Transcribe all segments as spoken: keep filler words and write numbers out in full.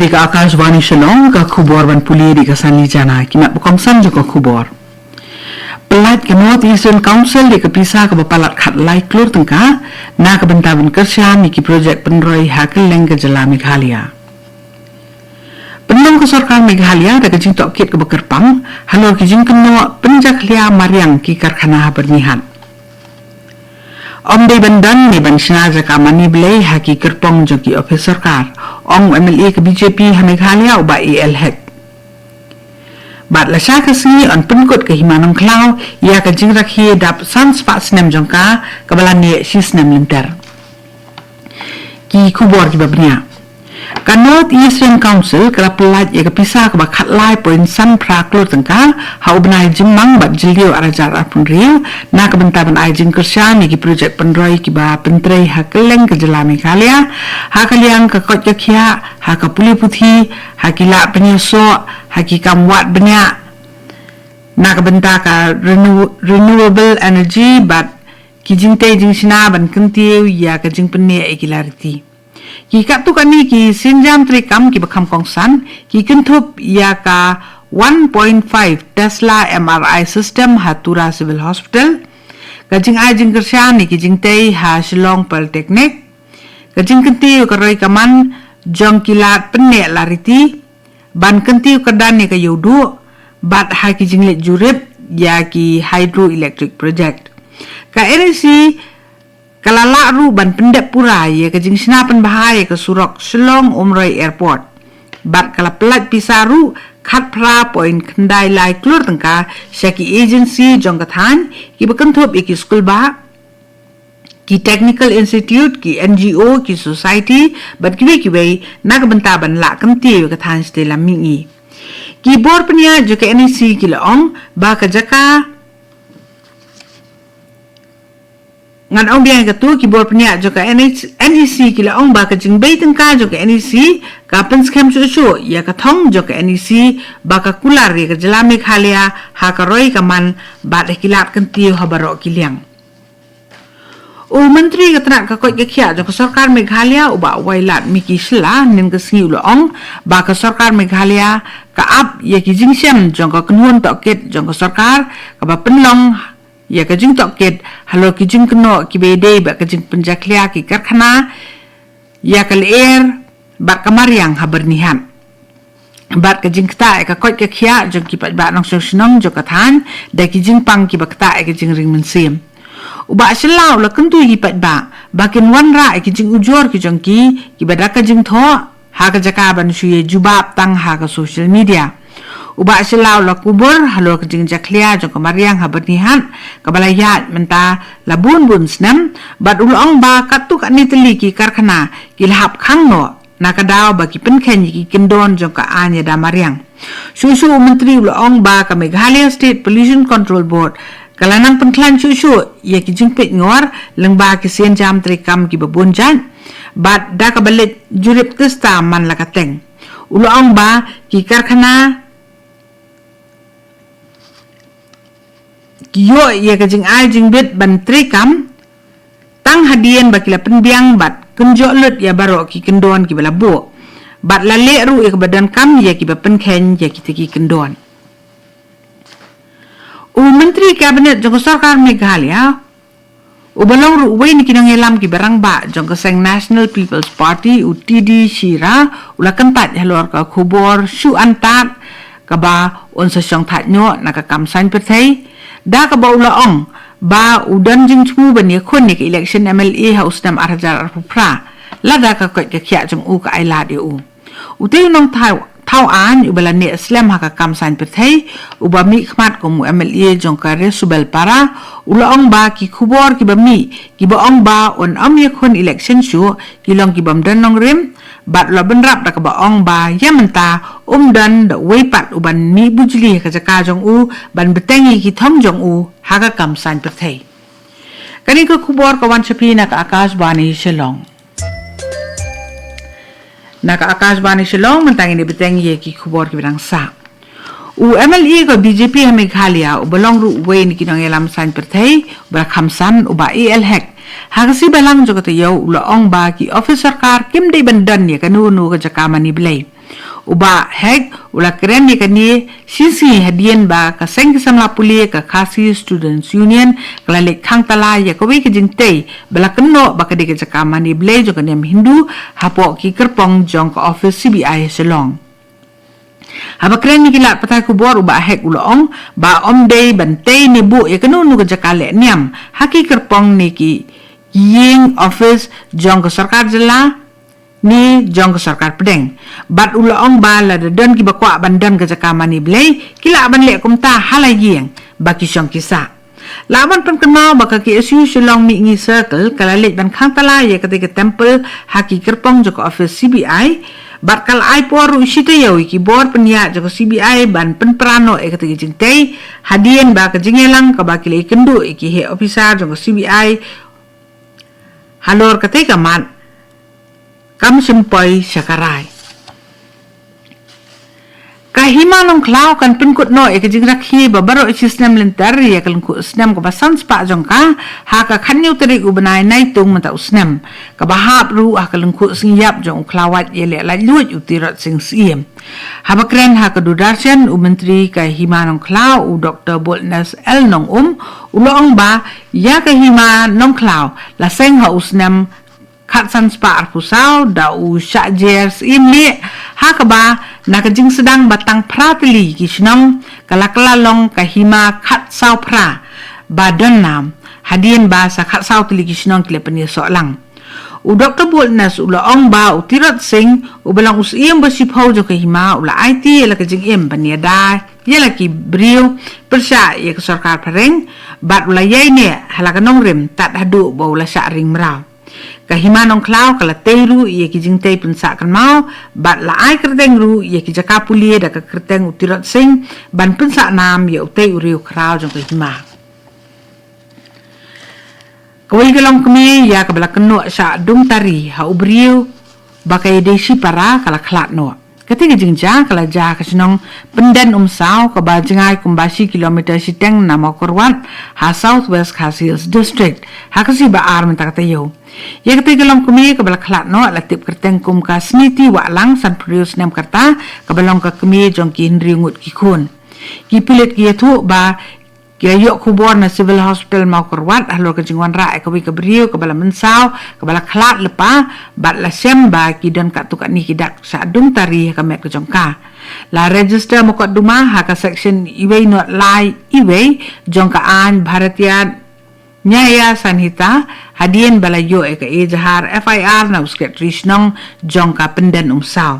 Ka Akashvani Shillong, ka khubor ban pule da ka Sani Jana, ki mat ba kongsan jong ka khubor. Pyllait ka North Eastern Council da ka pisa kaba palat khatlai klur tyngka, na ka bynta ban kyrshan ïa ki projek pynroi ha kylleng ka jylla Meghalaya. Pynlong ka sorkar Meghalaya da ka jingtohkit kaba kyrpang halor ki jingkynnoh pynjakhlia mariang ki karkhana ha Byrnihat. Ym dei ban don ne ban shna jaka mane blei ha ki kyrpong jong ki ophis sorkar, ong u M L A ka B J P ha Meghalaya u Bah A L Hek. Bad lashai ka sngi yn pynkut ka Hima Nongkhlaw ïa ka jingrakhe dap san spah snem jong ka, kaba la neh shi snem lynter. Ki khubor kiba bniah. Ka North Eastern Council ka la pyllait ïa ka pisa kaba khatlai point san phra klur tyngka ha u bnai Jymmang bad Jylliew ar hajar arphew hynriew, na ka bynta ban ai jingkyrshan ïa ki projek pynroi kiba pyntrei ha kylleng ka jylla Meghalaya, ha ka liang ka koit ka khiah, ha ka pule puthi, ha ki lad pynïasoh, ha ki kam wad bniah, na ka bynta ka renew-, renewable energy bad ki jingtei jingshna ban kyntiew ïa ka jingpynneh ïa ki lariti. Ki katto katne ki sienjam treikam kiba kham kongsan ki kynthup ïa ka one point five Tesla M R I system ha Tura Civil Hospital, ka jingai jingkyrshan ïa ki jingtei ha Shillong Polytechnic, ka jingkyntiew ka roi ka man jong ki lad pynneh lariti, ban kyntiew kyrdan ïa ka ïewduh, bad ha ki jingleit jurip ïa ki hydroelectric project. Ka N E C ka la lah ruh ban pyndep pura ïa ka jingshna pynbha ïa ka surok Shillong Umroi Airport. Bad ka la pyllait pisa ruh khatphra point khyndai lai klur tyngka sha ki agency jong ka thaiñ, kiba kynthup ïa ki skulbah, ki technical institute, ki N G O, ki society, bad kiwei kiwei, na ka bynta ban lah kyntiew ïa ka thaiñ shatei lam mihngi. Ki bor pynïaid jong ka N E C ki la ong ba ka jaka, ngan ong biang ïa kato, ki bor pynïaid jong ka N E C, N E C ki la ong ba ka jingbei tyngka jong ka N E C ka pynskhem shuh shuh ïa ka thong jong ka N E C ba ka kular ïa ka jylla Meghalaya ha ka roi ka man bad ha ki lad kyntiew ha baroh ki liang. U Myntri ka tnat ka koit ka khiah jong ka sorkar Meghalaya u Bah Wailadmiki Shylla, hynnin ka sngi u la ong ba ka sorkar Meghalaya ka ap ïa ki jingshem jong ka kynhun tohkit jong ka sorkar, kaba pynlong ïa ka jingtohkit halor ki jingkynnoh kiba ïadei bad ka jingpynjakhlia ki karkhana ïa ka lyer bad ka mariang ha Byrnihat, bad ka jingktah ïa ka koit ka khiah jong ki paidbah nongshong shnong jong ka thaiñ da ki jingpang kiba ktah ïa ka jingring mynsiem. U Bah Shylla u la kyntu ïa ki paidbah ba kin wanrah ïa ki jingujor ki jong ki, kiba da ka jingthoh ha ka jaka ban shu ïa jubab tang ha ka social media. U Bah Shylla u la kubur halor ka jingjakhlia jong ka mariang ha Byrnihat, kaba la ïaid mynta la bun bun snem, bad u la ong ba katto katne tylli ki karkhana ki la hap khang noh na ka daw ba ki pynkheiñ ïa ki kyndon jong ka aiñ ïada mariang. Shuh shuh u Myntri u la ong ba ka Meghalaya State Pollution Control Board ka la nang pynkhlaiñ shuh shuh ïa ki jingpeit ngor lyngba ki sienjam treikam kiba bun jait, bad da kaba leit jurip tista man la ka teng. U la ong ba ki karkhana ki ïoh ïa ka jingai jingbit ban treikam tang hadien ba ki la pynbiang bad kynjoh lut ïa baroh ki kyndon kiba la buh, bad la leh ruh ïa kaba donkam ïa kiba pynkheiñ ïa kita ki kyndon. U Myntri Cabinet jong ka sorkar Meghalaya, uba long ruh uwei na ki nongïalam kiba rangbah jong ka seng National People's Party, u T D Shira, u la kyntait halor ka khubor shu antad kaba un sa shong thait noh na ka kam saiñ pyrthei, da kaba u la ong ba u don jingthmu ban ïakhun ïa ka election M L A ha u snem ar hajar arphew phra, lada ka koit ka khiah jong u ka ailad ïa u. Utei u nongthaw, thaw aiñ uba la neh slem ha ka kam saiñ pyrthei, uba mihkhmat kum u M L A jong ka Resubelpara, u la ong ba ki khubor kiba mih kiba ong ba un ym ïakhun election shuh ki long kibym don nongrim, bad u la bynrap da kaba ong ba ïa mynta um don da uwei pat uban mih bujli ha ka jaka jong u ban bteng ïa ki thong jong u ha ka kam saiñ pyrthei. Kane ka khubor ka wan sha phi na ka Akashvani Shillong. Na ka Akashvani Shillong, mynta ngin ïa bteng ïa ki khubor kiba dang sah. U M L A ka B J P ha Meghalaya, uba long ruh uwei na ki nongïalam saiñ pyrthei uba la kham san, u Bah A L Hek, ha ka sngi Balang jong ka taïew u la ong ba ki ophis sorkar kim dei ban don ïa kano kano ka jaka mane blei. U Bah Hek u la kren ïa kane shisngi hadien ba ka seng ki samla pule ka Khasi Students Union ka la leit khang tala ïa kawei ka jingtei ba la kynnoh ba ka dei ka jaka mane blei jong ka niam Hindu hapoh ki kyrpong jong ka office C B I Shillong. Haba kren ïa ki lad pathai khubor, u Bah Hek u la ong ba ym dei ban tei ne buh ïa kano kano ka jaka leh niam ha ki kyrpong ne ki ïing office jong ka sorkar jylla ne jong ka sorkar pdeng. Bad u la ong ba lada don kiba kwah ban don ka jaka mane blei, ki lah ban leh kumta ha la ïing ba ki shong ki sah. Lah ban pynkynmaw ba ka K S U Shillong Mihngi Circle ka la leit ban khang tala ïa katei ka temple ha ki kyrpong jong ka office C B I, bad ka la ai por ruh shi taïew ïa ki bor pynïaid jong ka C B I ban pynpra noh ïa katei ka jingtei, hadien ba ka jingïalang kaba ki la ïakynduh ïa ki heh ophisar jong ka C B I halor katei ka mat kam shym poi sha ka rai. Ka Hima Nongkhlaw kan pynkut noh ïa ka jingrakhe ba baroh shi snem lynter ïa ka lyngkhuh snem kaba san spah jong ka ha ka khathynñiew tarik u bnai Naitung mynta u snem, kaba hap ruh ha ka lyngkhuh sngi ïap jong u khlawait ïaleh laitluid u Tirot Sing Syiem. Haba kren ha ka Doordarshan, u Myntri ka Hima Nongkhlaw u Doktor Boldness L Nongum u la ong ba ïa ka Hima Nongkhlaw la seng ha u snem khatsan spah arphew saw da u Shah Jer Syiem Lieh, ha kaba na ka jingsdang ba tang phra tylli ki shnong ka la kylla long ka hima khatsaw phra ba don nam, hadien ba sa khatsaw tylli ki shnong ki la pynïasoh lang. U Doktor Boldness u la ong ba u Tirot Sing uba long u Syiem ba shiphew jong ka hima u la aiti ïa la ka jingim ban ïada ïa la ki briew pyrshah ïa ka sorkar phareng, bad u la ïaineh ha la ka nongrim tad haduh ba u la shah ring mraw. Ka Hima Nongkhlaw ka la tei ruh ïa ki jingtei pynsah kynmaw bad la ai kyrteng ruh ïa ki jaka pule da ka kyrteng u Tirot Sing ban pynsah nam ïa utei u riew khraw jong ka hima. Kawei ka longkmie ïa kaba la kynnoh shah dung tari ha u briew ba ka ïadei shipara ka la khlad noh. Katei ka jingjia ka la jia ha ka shnong Pyndenumsaw kaba jngai kumba shi kilometer shiteng na Mawkyrwat ha South West Khasi Hills District ha ka sngi ba ar mynta ka taïew. Ïa katei ka longkmie kaba la khlad noh la tip kyrteng kum ka Sniti Wahlang, sanphew hynriew snem ka rta, kaba long ka kmie jong ki hynriew ngut ki khun. Ki pulit ki ïathuh ba ki la ïoh khubor na Civil Hospital Mawkyrwat halor ka jingwanrah ïa kawei ka briew kaba la mynsaw kaba la khlad lypa, bad la shem ba ki don katto katne ki dak shah dung tari ha ka met ka jong ka. La register mukotduma ha ka section iwei not lai iwei jong ka aiñ Bharatiya Nyaya Sanhita, hadien ba la ïoh ïa ka ejahar F I R na u Secretary Shnong jong ka Pyndenumsaw.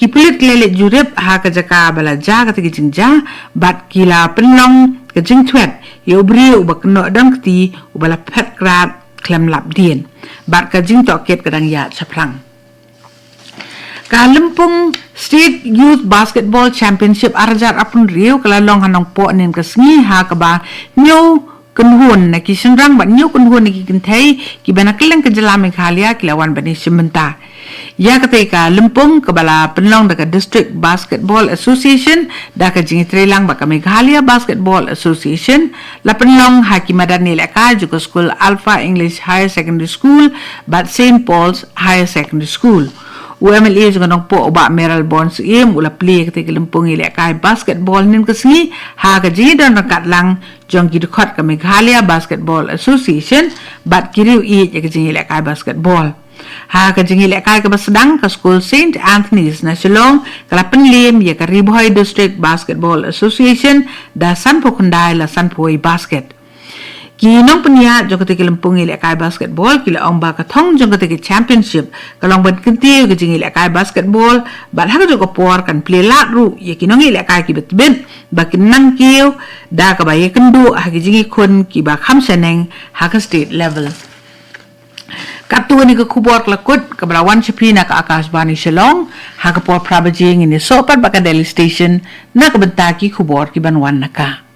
Ki pulit ki la leit jurip ha ka jaka ba la jia katei ka jingjia bad ki la pynlong ka jingthwet ïa u briew uba kynnoh dang kti uba la phet krad khlem lap dien, bad ka jingtohkit ka dang ïaid shaphrang. Ka Lympung State Youth Basketball Championship ar hajar arphew hynriew ka la long ha Nongpoh hynnin ka sngi, ha kaba hynñiew kynhun na ki shynrang bad hynñiew kynhun na ki kynthei kiba na kylleng ka jylla Meghalaya ki la wan ban ïashim bynta. Ïa katei ka lympung kaba la pynlong da ka District Basketball Association da ka jingïatreilang bad ka Meghalaya Basketball Association, la pynlong ha ki madan ïalehkai jong ka skul Alpha English Higher Secondary School bad Saint Paul's Higher Secondary School. U M L A jong ka Nongpoh, u Bah Mayralborn Syiem, u la plie ïa katei ka lympung ïalehkai basketball hynnin ka sngi ha ka jingïadon ryngkat lang jong ki dkhot ka Meghalaya Basketball Association bad ki riew ïeit ïa ka jingïalehkai basketball. Ha ka jingïalehkai kaba sdang, ka skul Saint Anthony's na Shillong ka la pynliem ïa ka Ri Bhoi District Basketball Association da sanphew khyndai la sanphew wei basket. Ki nongpynïaid jong katei ka lympung ïalehkai basketball ki la ong ba ka thong jong katei ka championship ka long ban kyntiew ïa ka jingïalehkai basketball, bad ha kajuh ka por kan plie lad ruh ïa ki nongïalehkai kiba tbit ba kin nang kiew da kaba ïakynduh ha ki jingïakhun kiba kham shaneng ha ka state level. Katto katne ka khubor ka la kut kaba la wan sha phi na ka Akashvani Shillong. Ha ka por phra baje ngin ïasoh pat bad ka Delhi Station na ka bynta ki khubor kiban wan na ka.